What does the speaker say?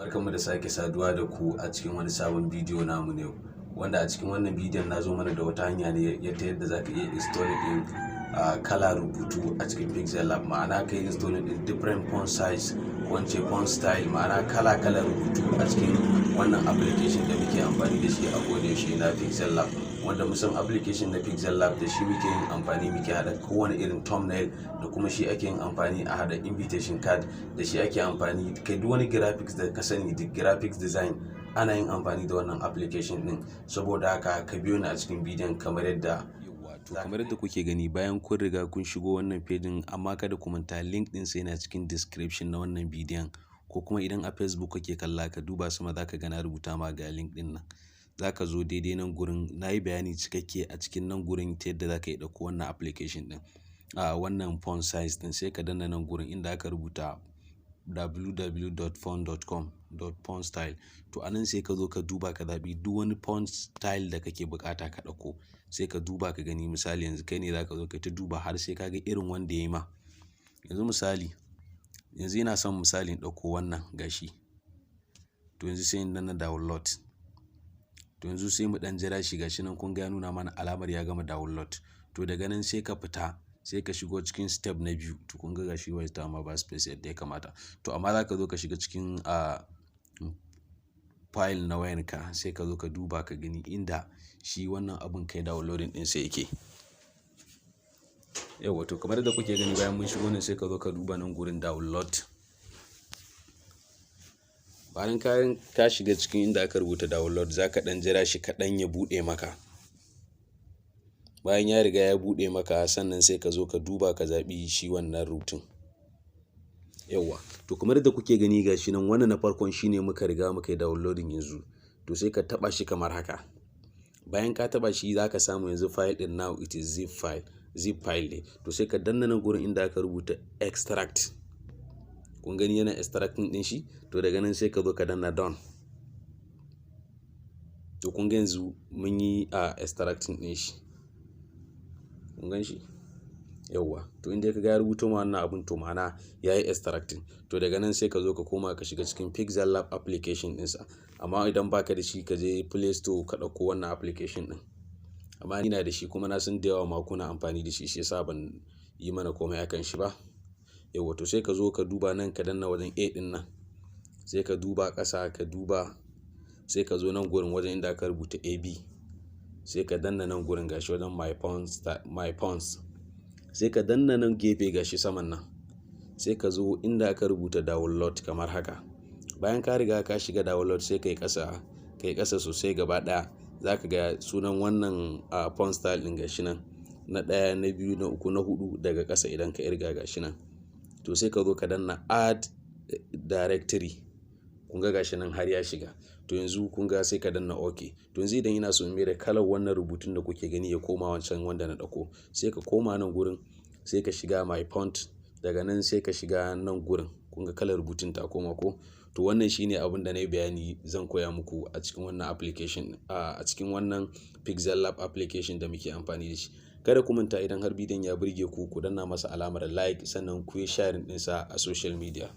Barkanmu da sake saduwa da ku a cikin wani sabon bidiyo namu ne, wanda a cikin wannan bidiyon na zo mana da wata hanya ne ta yadda za ka iya installing din kala rubutu a cikin Pixel Lab, ma'ana ka yi installing din different font size ko in ce font style, ma'ana kala kala rubutu a cikin wannan application da muke amfani da shi a koda yaushe na Pixel Lab, wanda musan application na Pixel Lab da shi muke yin amfani muke hada kowane irin thumbnail, da kuma shi ake yin amfani a hada invitation card, da shi ake amfani kai duk wani graphics da ka sani, da graphics design, ana yin amfani da wannan application din. Saboda haka ka biyo ni a cikin bidiyon kamar yadda. To, kamar yadda kuke gani, bayan kun riga kun shigo wannan pejin, amma kada ku manta link din sai yana cikin description na wannan bidiyon, ko kuma idan a Facebook kake kalla, ka duba sama, zaka ga na rubuta ma ga link din nan. Zaka zo daidai nan gurin, na yi bayani cikakke a cikin nan gurin ta yadda zaka yi ɗauko wannan application din, a wannan font size din. Sai ka danna nan gurin inda aka rubuta www.font.com.fontstyle. To, anan sai ka zo ka duba, ka zaɓi duk wani font style da kake bukata ka ɗauko. Sai ka duba ka gani, misali yanzu kai ne zaka zo ka ta duba har sai ka ga irin wanda ya yi ma. Yanzu misali, yanzu ina son misali in ɗauko wannan, gashi. To, yanzu sai in danna download. To, yanzu sai mu ɗan jira shi. Gashi nan, kun ga ya nuna mana alamar ya gama download. To, daga nan sai ka fita, sai ka shigo cikin step na biyu. To, kun ga gashi wayar ta ma ba space yadda ya kamata. To, amma za ka zo ka shiga cikin file na wayanka, sai ka zo ka duba ka gani inda shi wannan abun kai downloading ɗinsa yake. Yauwa, to, kamar yadda kuke gani, bayan mun shigo nan, sai ka zo ka duba nan gurin download. Bayan ka shiga cikin inda aka rubuta download, za ka ɗan jira shi kaɗan ya buɗe maka. Bayan ya riga ya buɗe maka, sannan sai ka zo ka duba, ka zaɓi shi wannan rubutun. Yauwa, to, kamar yadda kuke gani, gashi nan, wannan na farkon shine muka riga muka yi downloading yanzu. To, sai ka taɓa shi kamar haka. Bayan ka taɓa shi, za ka samu yanzu file ɗin now it is zip file, zip file ne. To, sai ka danna nan gurin inda aka rubuta extract. Kun gani, yana extracting ɗin shi. To, daga nan sai ka zo ka danna done. To, kun ga yanzu mun yi a extracting ɗin shi, kun gan shi. Yauwa, to, inda ka ga ya rubuto ma wannan abun, to ma'ana ya yi extracting. To, daga nan sai ka zo ka koma ka shiga cikin Pixel Lab application ɗinsa. Amma idan baka da shi, ka je Play Store ka ɗauko wannan application ɗin. Amma ina da shi, kuma na san da yawa ma kuna amfani da shi, shi yasa ban yi mana komai akan shi ba. Yauwa, to, sai ka zo ka duba nan, ka danna wajen A ɗin nan, sai ka duba ƙasa, ka duba, sai ka zo nan gurin wajen inda aka rubuta AB, sai ka danna nan gurin, gashi wajen my fonts, my fonts. Sai ka danna nan gefe, gashi saman nan, sai ka zo inda aka rubuta download kamar haka. Bayan ka riga ka shiga download, sai ka yi ƙasa, ka yi ƙasa sosai gaba ɗaya, za ka ga sunan wannan a font style ɗin, gashi nan, na ɗaya, na biyu, na uku, na huɗu daga ƙasa idan ka irga, gashi nan. To, sai ka zo ka danna add directory. Kun ga gashi nan har ya shiga. To, yanzu kun ga sai ka danna OK. To, yanzu idan ina so in mai da kalar wannan rubutun da kuke gani ya koma wancan wanda na ɗauko, sai ka koma nan gurin, sai ka shiga my font, daga nan sai ka shiga nan gurin. Kun ga kalar rubutun ta koma ko? To, wannan shine abin da na yi bayani zan koya muku a cikin wannan application, a cikin wannan Pixel Lab application da muke amfani da shi. Kada ku manta, idan har bidiyon ya burge ku, ku danna masa alamar like, sannan ku yi sharing ɗinsa a social media.